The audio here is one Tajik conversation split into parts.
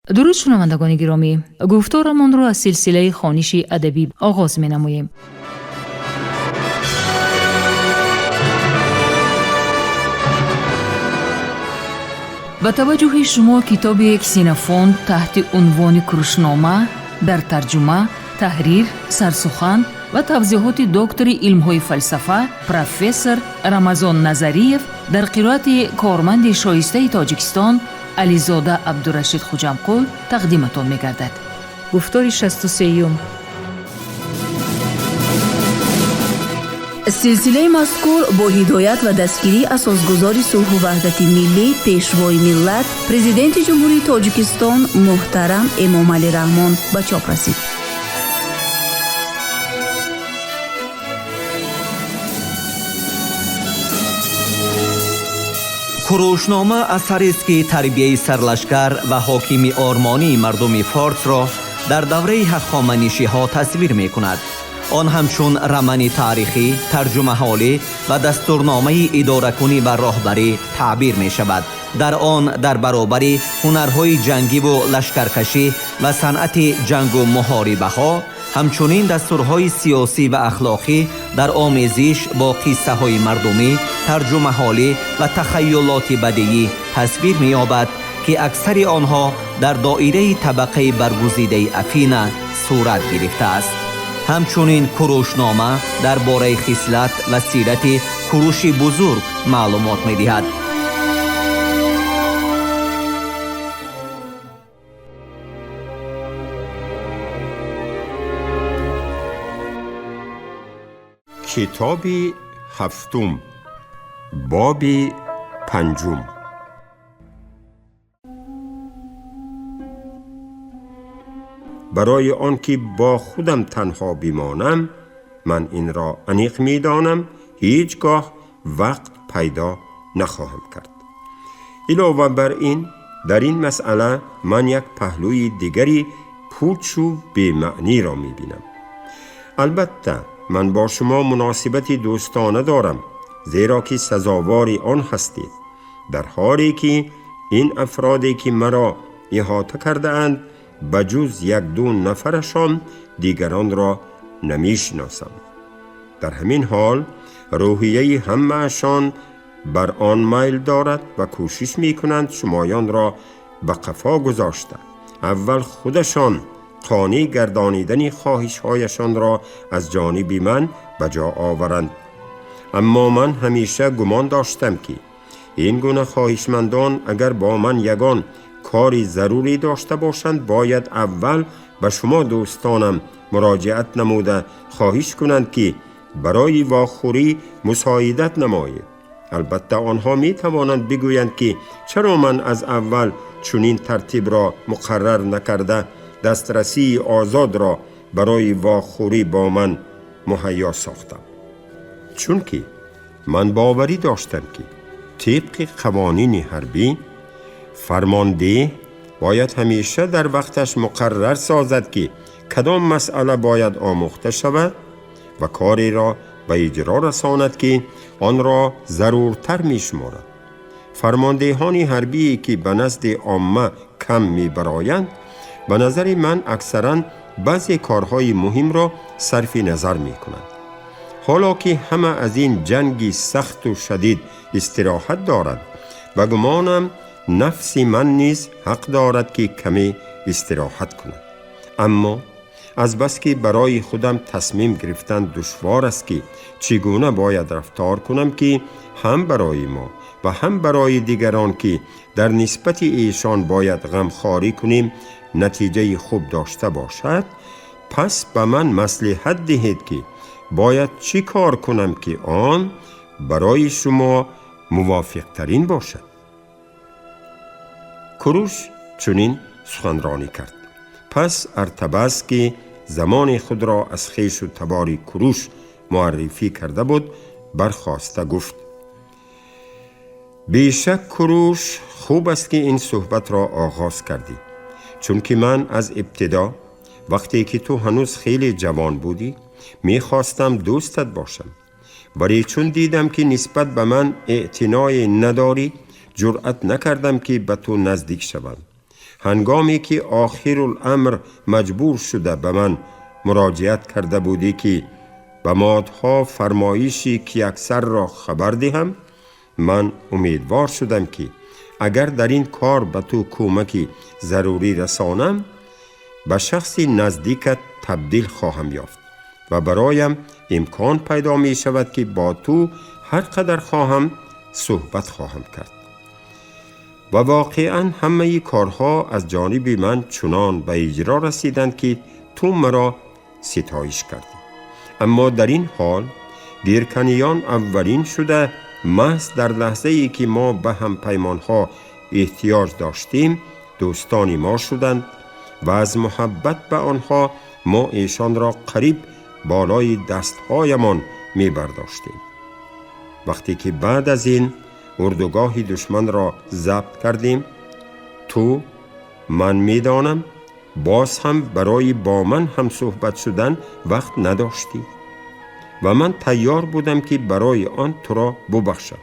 Дуруд, шунавандагони гиромӣ! Гуфторамонро аз силсилаи хониши адабӣ оғоз менамоем. Ба таваҷҷӯҳи шумо китоби Ксенофонт таҳти унвони Курушнома дар тарҷума, таҳрир, сарсухан ва тавзеҳоти доктори илмҳои фалсафа, профессор Рамазон Назариев дар қироати корманди шоистаи Тоҷикистон Ализода Абдурашид Хуҷамқул тақдиматон мегардад. Гуфтори 63-юм. Силсилаи мазкур бо ҳидоят ва дастгирии асосгузори сулҳу ваҳдати миллӣ, пешвои миллат, Президенти Ҷумҳурии Тоҷикистон муҳтарам Эмомалӣ Раҳмон ба чоп расид. Курушнома асарест, ки тарбияи сарлашкар ва ҳокими ормонии мардуми форсро дар давраи ҳахоманишиҳо тасвир мекунад. Он ҳамчун рамани таърихӣ, тарҷумаҳолӣ ва дастурномаи идоракунӣ ва роҳбарӣ таъбир мешавад. Дар он дар баробари ҳунарҳои ҷангиву лашкаркашӣ ва санъати ҷангу муҳорибаҳо, ҳамчунин дастурҳои сиёсӣ ва ахлоқӣ дар омезиш бо қиссаҳои мардумӣ, тарҷумаҳолӣ ва тахайюлоти бадиӣ тасвир меёбад, ки аксари онҳо дар доираи табақаи баргузидаи Афина сурат гирифтааст. Ҳамчунин Курушнома дар бораи хислат ва сирати Куруши Бузург маълумот медиҳад. Китоби ҳафтум, боби панҷум. Барои он ки бо худам танҳо бимонам, ман инро аниқ медонам, ҳеҷ гоҳ вақт пайдо нахоҳам кард. Илова бар ин, дар ин масъала ман як паҳлӯи дигари пучу бемаъниро мебинам. Албатта, ман бо шумо муносибати дӯстона дорам, зеро ки сазовори он ҳастед, дар ҳоле ки ин афроде ки маро иҳота кардаанд, ба ҷуз як-ду нафарашон дигаронро намешиносам. Дар ҳамин ҳол рӯҳияи ҳамаашон бар он майл дорад ва кӯшиш мекунанд шумоёнро ба қафо гузошта, аввал худашон қонеъ гардонидани хоҳишҳояшонро аз ҷониби ман ба ҷо оваранд. Аммо ман ҳамеша гумон доштам, ки ин гуна хоҳишмандон агар бо ман ягон кори зарурӣ дошта бошанд, бояд аввал ба шумо дӯстонам муроҷиат намуда хоҳиш кунанд, ки барои вохӯрӣ мусоидат намоед. Албатта, онҳо метавонанд бигӯянд, ки чаро ман аз аввал чунин тартибро муқаррар накарда, дастрасии озодро барои вохӯрӣ бо ман муҳайё сохтам. Чунки ман боварӣ доштам, ки тибқи қавонини ҳарбӣ фармондеҳ бояд ҳамеша дар вақташ муқаррар созад, ки кадом масъала бояд омӯхта шавад ва кореро ба иҷро расонад, ки онро заруртар мешуморад. Фармондеҳони ҳарбие, ки ба назди омма кам мебароянд, ба назари ман аксаран баъзе корҳои муҳимро сарфи назар мекунанд. Ҳоло ки ҳама аз ин ҷанги сахту шадид истироҳат доранд, ба гумонам, нафси ман низ ҳақ дорад, ки каме истироҳат кунад. Аммо азбаски барои худам тасмим гирифтан душвор аст, ки чӣ гуна бояд рафтор кунам, ки ҳам барои мо ва ҳам барои дигарон, ки дар нисбати эшон бояд ғамхорӣ кунем, натиҷаи хуб дошта бошад, пас ба ман маслиҳат диҳед, ки бояд чӣ кор кунам, ки он барои шумо мувофиқтарин бошад. Куруш чунин суханронӣ кард. Пас Артабаз, ки замони худро аз хешу табори Куруш муаррифӣ карда буд, бархоста гуфт: бешак, Куруш, хуб аст, ки ин суҳбатро оғоз кардӣ, чунки ман аз ибтидо, вақте ки ту ҳанӯз хеле ҷавон будӣ, мехостам дӯстат бошам, вале чун дидам, ки нисбат ба ман эътиное надорӣ, ҷуръат накардам, ки ба ту наздик шавам. Ҳангоме ки охируламр маҷбур шуда ба ман муроҷиат карда будӣ ки ба модҳо фармоиши Кияксарро хабар диҳам, ман умедвор шудам ки агар дар ин кор ба ту кӯмаки зарурӣ расонам, ба шахси наздикат табдил хоҳам ёфт ва бароям имкон пайдо мешавад ки бо ту ҳар қадар хоҳам суҳбат хоҳам кард. Ва воқеан ҳамаи корҳо аз ҷониби ман чунон ба иҷро расиданд ки ту маро ситоиш кардӣ. Аммо дар ин ҳол гирканиён аввалин шуда маҳз дар лаҳзае ки мо ба ҳампаймонҳо эҳтиёҷ доштем дӯстони мо шуданд ва аз муҳаббат ба онҳо мо эшонро қариб болои дастҳоямон мебардоштем. Вақте ки баъд аз ин урдугоҳи душманро забт кардем, ту, ман медонам, боз ҳам барои бо ман ҳамсӯҳбат шудан вақт надоштӣ ва ман тайёр будам ки барои он туро бубахшам.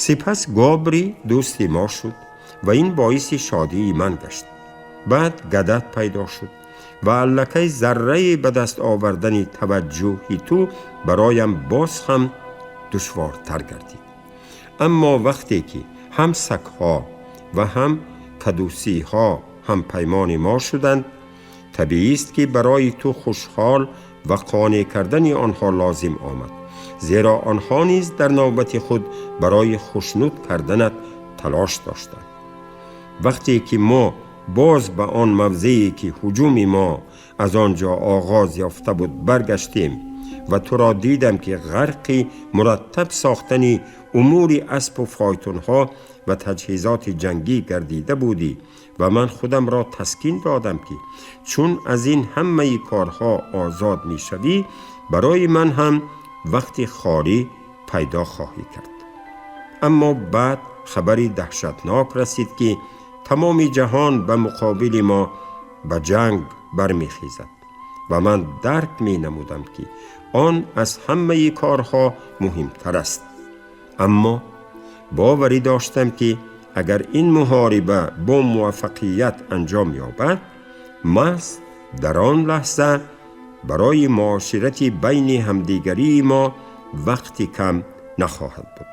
Сипас Гобри дӯсти мо шуд ва ин боиси шодии ман гашт. Баъд Гадат пайдо шуд ва аллакай зарраи ба даст овардани таваҷҷӯҳи ту бароям боз ҳам душвортар гардид. Аммо вақте ки ҳам сагҳо ва ҳам кадусиҳо ҳампаймони мо шуданд, табиист ки барои ту хушҳол ва қонеъ кардани онҳо лозим омад, зеро онҳо низ дар навбати худ барои хушнуд карданат талош доштанд. Вақте ки мо боз ба он мавзее ки ҳуҷуми мо аз он ҷо оғоз ёфта буд баргаштем ва туро дидам ки ғарқи мураттаб сохтани умури аспу фойтунҳо ва таҷҳизоти ҷангӣ гардида будӣ ва ман худамро таскин додам ки чун аз ин ҳамаи корҳо озод мешавӣ, барои ман ҳам вақти холӣ пайдо хоҳӣ кард. Аммо баъд хабари даҳшатнок расид ки тамоми ҷаҳон ба муқобили мо ба ҷанг бармехезад ва ман дарк менамудам ки он аз ҳамаи корҳо муҳимтар аст. Аммо боварӣ доштам ки агар ин муҳориба бо муваффақият анҷом ёбад, маҳз дар он лаҳза барои муоширати байни ҳамдигарии мо вақти кам нахоҳад буд.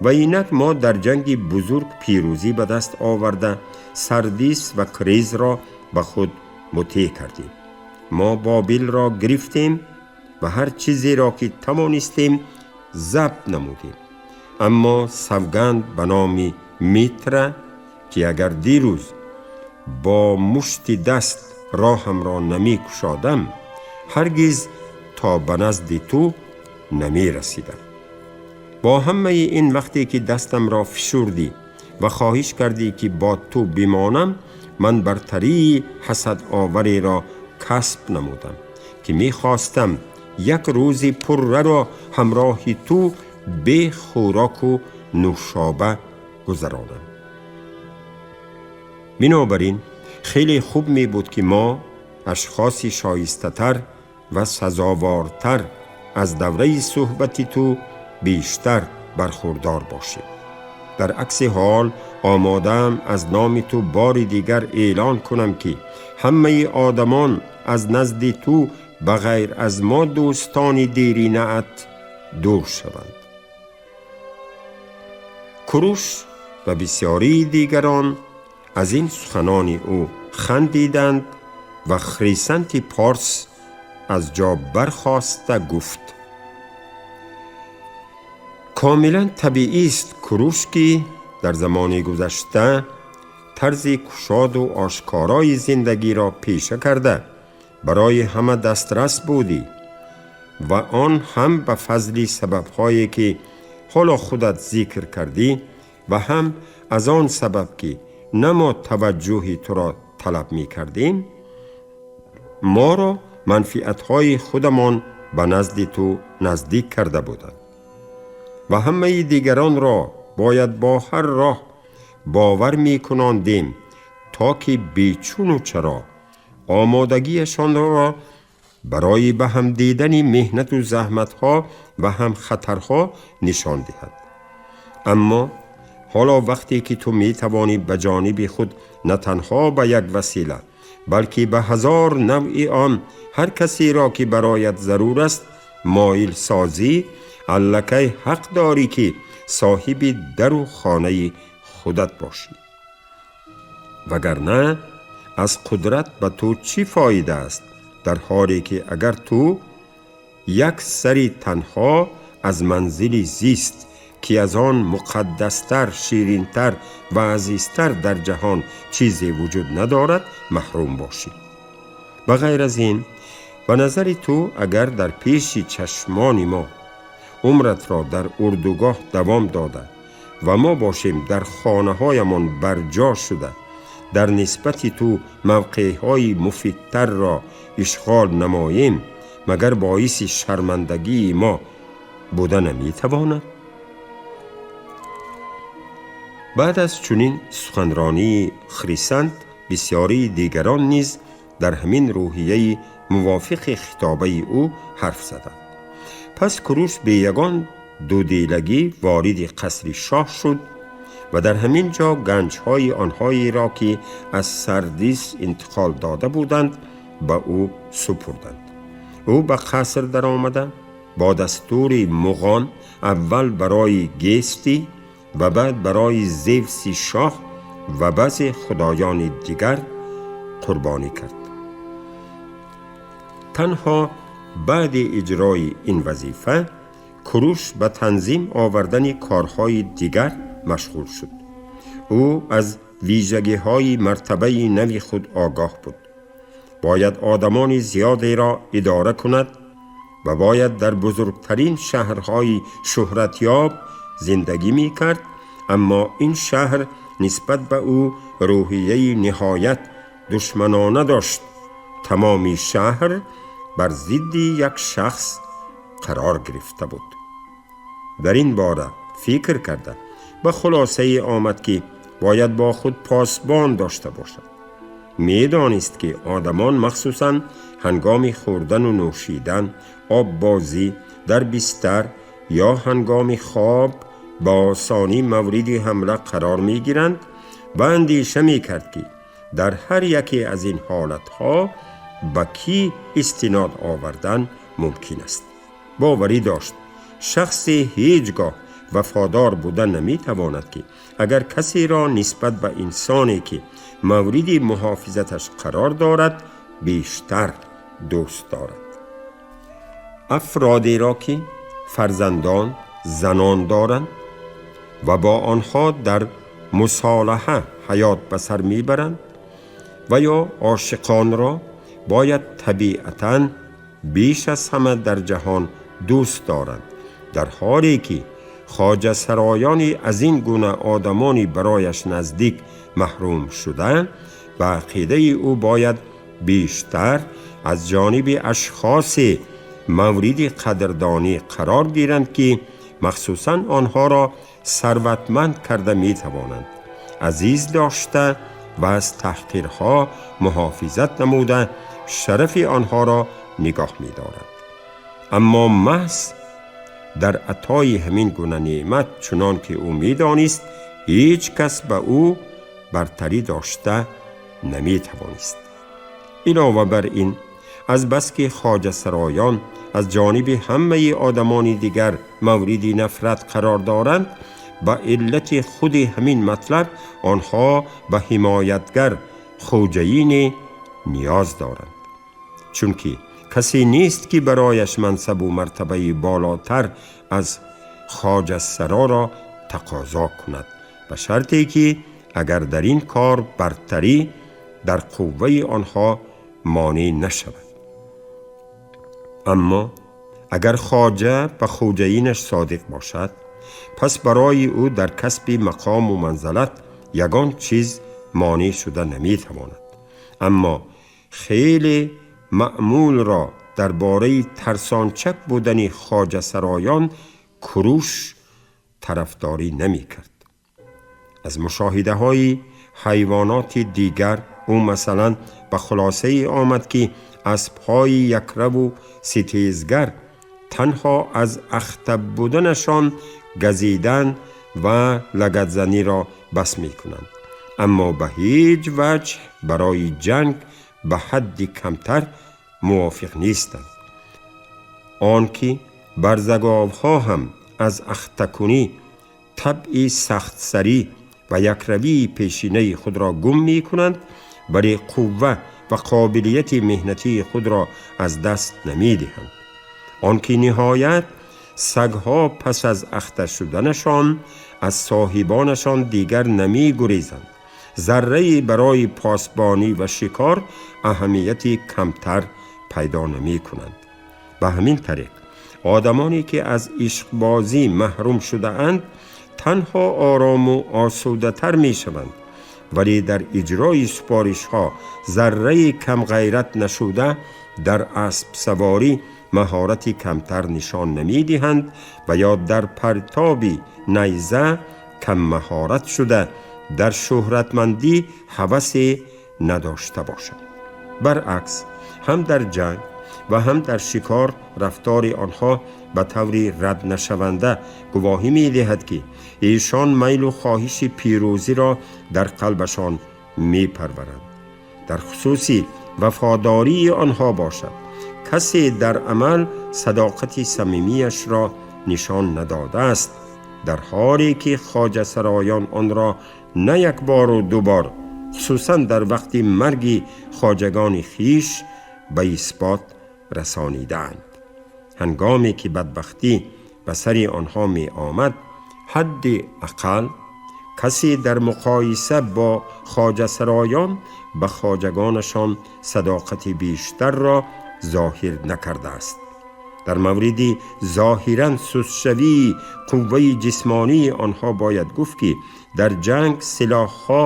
Ва инак мо дар ҷанги бузург пирӯзӣ ба даст оварда Сардис ва Кризро ба худ мутеъ кардем. Мо Бобилро гирифтем ва ҳар чизеро ки тавонистем забт намудем. Аммо савганд ба номи Митра ки агар дирӯз бо мушти даст роҳамро намекушодам, ҳаргиз то ба назди ту намерасидам. Бо ҳамаи ин вақте ки дастамро фишурдӣ ва хоҳиш кардӣ ки бо ту бимонам, ман бартарии ҳасадовареро касб намудам ки мехостам як рӯзи пурраро ҳамроҳи ту бе хӯроку нӯшоба гузаронам. Бинобар ин хеле хуб мебуд ки мо ашхоси шоистатар ва сазовортар аз давраи суҳбати ту бештар бархурдор бошем. Дар акси ҳол омодаам аз номи ту бори дигар эълон кунам ки ҳамаи одамон аз назди ту ба ғайр аз мо дӯстони деринаат дур шаванд. Куруш ва бисёрии дигарон аз ин суханони ӯ хандиданд ва Хрисанти Порс аз ҷо бархоста гуфт: комилан табиист, Куруш, ки дар замони гузашта тарзи кушоду ошкорои зиндагиро пеша карда барои ҳама дастрас будӣ ва он ҳам ба фазли сабабҳое ки ҳоло худат зикр кардӣ ва ҳам аз он сабаб ки на мо таваҷҷӯҳи туро талаб мекардем, моро манфиатҳои худамон ба назди ту наздик карда буданд ва ҳамаи дигаронро бояд бо ҳар роҳ бовар мекунондем то ки бечуну чаро омодагиашонро барои ба ҳам дидани меҳнату заҳматҳо ва ҳам хатарҳо нишон диҳад. Аммо Ҳоло вақте ки ту метавонӣ ба ҷониби худ на танҳо ба як васила, балки ба ҳазор навъи он ҳар касеро ки бароят зарур аст моил созӣ, аллакай ҳақ дорӣ ки соҳиби дару хонаи худат бошӣ. Вагарна аз қудрат ба ту чӣ фоида аст, дар ҳоле ки агар ту як сари танҳо аз манзили зист, ки аз он муқаддастар, ширинтар ва азизтар дар ҷаҳон чизе вуҷуд надорад, маҳрум бошӣ. Ба ғайр аз ин, ба назари ту агар дар пеши чашмони мо умратро дар урдугоҳ давом дода ва мо бошем дар хонаҳоямон барҷо шуда, дар нисбати ту мавқеъҳои муфидтарро ишғол намоем, магар боиси шармандагии мо буда наметавонад? Баъд аз чунин суханронии Хрисант, бисёрии дигарон низ дар ҳамин рӯҳияи мувофиқи хитобаи ӯ ҳарф заданд. Пас Куруш бе ягон дудилагӣ вориди қасри шоҳ шуд ва дар ҳамин ҷо ганҷҳои онҳоеро ки аз Сардис интиқол дода буданд ба ӯ супурданд. Ӯ ба қаср даромада бо дастури муғон аввал барои Гести ва баъд барои Зевси шоҳ ва баъзе худоёни дигар қурбонӣ кард. Танҳо баъди иҷрои ин вазифа Куруш ба танзим овардани корҳои дигар машғул шуд. Ӯ аз вижагиҳои мартабаи нави худ огоҳ буд. Бояд одамони зиёдеро идора кунад ва бояд дар бузургтарин шаҳрҳои шӯҳратёб зиндагӣ мекард, аммо ин шаҳр нисбат ба ӯ рӯҳияи ниҳоят душманона дошт. Тамоми шаҳр бар зидди як шахс қарор гирифта буд. Дар ин бора фикр карда ба хулосае омад ки бояд бо худ посбон дошта бошад. Медонист ки одамон махсусан ҳангоми хӯрдану нӯшидан, оббозӣ, дар бистар ё ҳангоми хоб ба осонӣ мавриди ҳамла қарор мегиранд ва андеша мекард ки дар ҳар яке аз ин ҳолатҳо ба кӣ истинод овардан мумкин аст. Боварӣ дошт шахсе ҳеҷ гоҳ вафодор буда наметавонад ки агар касеро нисбат ба инсоне ки мавриди муҳофизаташ қарор дорад бештар дӯст дорад. Афродеро ки фарзандон, занон доранд ва бо онҳо дар мусолиҳа ҳаёт ба сар мебаранд ва ё ошиқонро бояд табиатан беш аз ҳама дар ҷаҳон дӯст доранд, дар ҳоле ки хоҷасароёни аз ин гуна одамони барояш наздик маҳрум шуда, ба ақидаи ӯ бояд бештар аз ҷониби ашхосе мавриди қадрдонӣ қарор гиранд ки махсусан онҳоро сарватманд карда метавонанд, азиз дошта ва аз таҳқирҳо муҳофизат намуда шарафи онҳоро нигоҳ медоранд. Аммо маҳз дар атои ҳамин гуна неъмат, чунон ки ӯ медонист, ҳеҷ кас ба ӯ бартарӣ дошта наметавонист. Илова бар ин, азбаски хоҷасароён аз ҷониби ҳамаи одамони дигар мавриди нафрат қарор доранд, ба иллати худи ҳамин матлаб онҳо ба ҳимоятгар хоҷаине ниёз доранд, чунки касе нест ки барояш мансабу мартабаи болотар аз хоҷасароро тақозо кунад, ба шарте ки агар дар ин кор бартарӣ дар қувваи онҳо монеъ нашавад. Аммо агар хоҷа ба хоҷаинаш содиқ бошад, пас барои ӯ дар касби мақому манзалат ягон чиз монеъ шуда наметавонад. Аммо хеле маъмулро дар бораи тарсончак будани хоҷасароён Куруш тарафдорӣ намекард. Аз мушоҳидаҳои ҳайвоноти дигар ӯ масалан ба хулосае омад ки аспҳои якраву ситезгар танҳо аз ахта буданашон газидан ва лагадзаниро бас мекунанд, аммо ба ҳеҷ ваҷҳ барои ҷанг ба ҳадди камтар мувофиқ нестанд. Он ки барзаговҳо ҳам аз ахтакунӣ, табъи сахтсарӣ ва якравии пешинаи худро гум мекунанд, вале қувва ва қобилияти меҳнатии худро аз даст намедиҳанд. Он ки ниҳоят сагҳо пас аз ахта шуданашон аз соҳибонашон дигар намегурезанд, заррае барои посбонӣ ва шикор аҳамияти камтар пайдо намекунанд. Ба ҳамин тариқ одамоне ки аз ишқбозӣ маҳрум шудаанд, танҳо орому осудатар мешаванд, вале дар иҷрои супоришҳо зарраи камғайрат нашуда, дар аспсаворӣ маҳорати камтар нишон намедиҳанд ва ё дар партоби найза каммаҳорат шуда, дар шӯҳратмандӣ ҳавасе надошта бошанд. Баръакс, ҳам дар ҷанг ва ҳам дар шикор рафтори онҳо ба таври раднашаванда гувоҳӣ медиҳад, ки эшон майлу хоҳиши пирӯзиро дар қалбашон мепарваранд. Дар хусуси вафодории онҳо бошад, касе дар амал садоқати самимияшро нишон надодааст, дар ҳоле ки хоҷасароён онро на як бору ду бор, хусусан дар вақти марги хоҷагони хиш, ба исбот расонидаанд. Ҳангоме ки бадбахтӣ ба сари онҳо меомад, ҳадди ақал касе дар муқоиса бо хоҷасароён ба хоҷагонашон садоқати бештарро зоҳир накардааст. Дар мавриди зоҳиран сустшавии қувваи ҷисмонии онҳо бояд гуфт, ки дар ҷанг силоҳҳо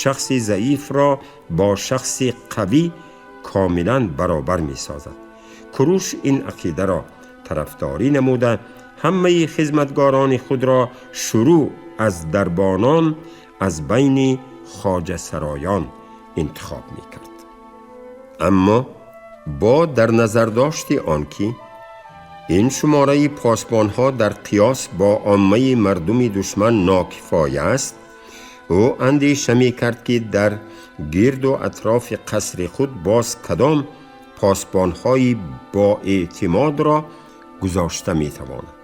шахси заифро бо шахси қавӣ комилан баробар месозад. Куруш ин ақидаро тарафдорӣ намуда, ҳамаи хизматгорони худро шурӯъ аз дарбонон аз байни хоҷасароён интихоб мекард. Аммо бо дар назардошти он ки ин шумораи посбонҳо дар қиёс бо оммаи мардуми душман нокифоя аст, ӯ андеша мекард, ки дар гирду атрофи қасри худ боз кадом посбонҳои боэътимодро гузошта метавонад.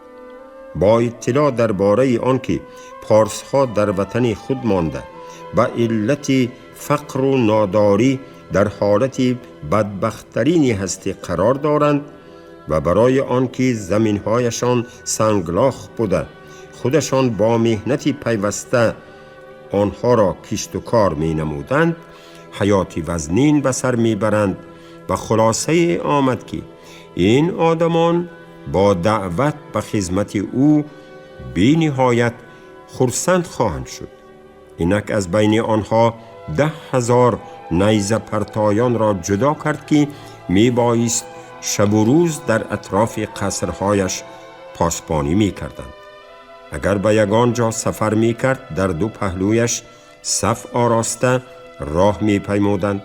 Бо иттилоъ дар бораи он ки порсҳо дар ватани худ монда, ба иллати фақру нодорӣ дар ҳолати бадбахттарини ҳастӣ қарор доранд ва барои он ки заминҳояшон санглох буда, худашон бо меҳнати пайваста онҳоро кишту кор менамуданд, ҳаёти вазнин ба сар мебаранд, ва хулосае омад, ки ин одамон бо даъват ба хизмати ӯ бениҳоят хурсанд хоҳанд шуд. Инак аз байни онҳо 10,000 найзапартоёнро ҷудо кард, ки мебоист шабу рӯз дар атрофи қасрҳояш посбонӣ мекарданд. Агар ба ягон ҷо сафар мекард, дар ду паҳлӯяш саф ороста роҳ мепаймуданд.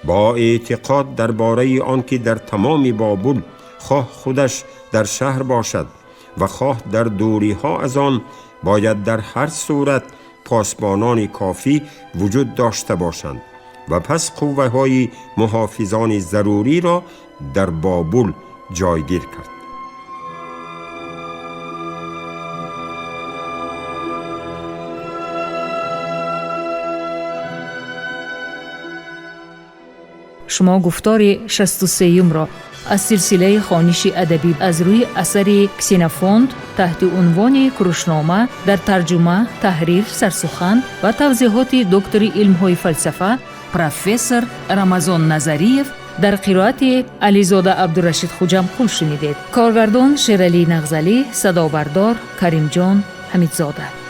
Бо эътиқод дар бораи он ки дар тамоми Бобул, хоҳ худаш дар шаҳр бошад ва хоҳ дар дӯриҳо аз он, бояд дар ҳар сурат посбонони кофӣ вуҷуд дошта бошанд ва пас қувваҳои муҳофизони заруриро дар Бобул ҷойгир кард. Шумо гуфтори 63-юмро аз силсилаи хониши адабӣ аз рӯи асари Ксенофонт таҳти унвони Курушнома дар тарҷума, таҳрир, сарсухан ва тавзеҳоти доктори илмҳои фалсафа, профессор Рамазон Назариев дар қироати Ализода Абдурашид Хуҷамқул шунидед. Коргардон Шералӣ Нағзалӣ, садобардор Каримҷон Ҳамидзода.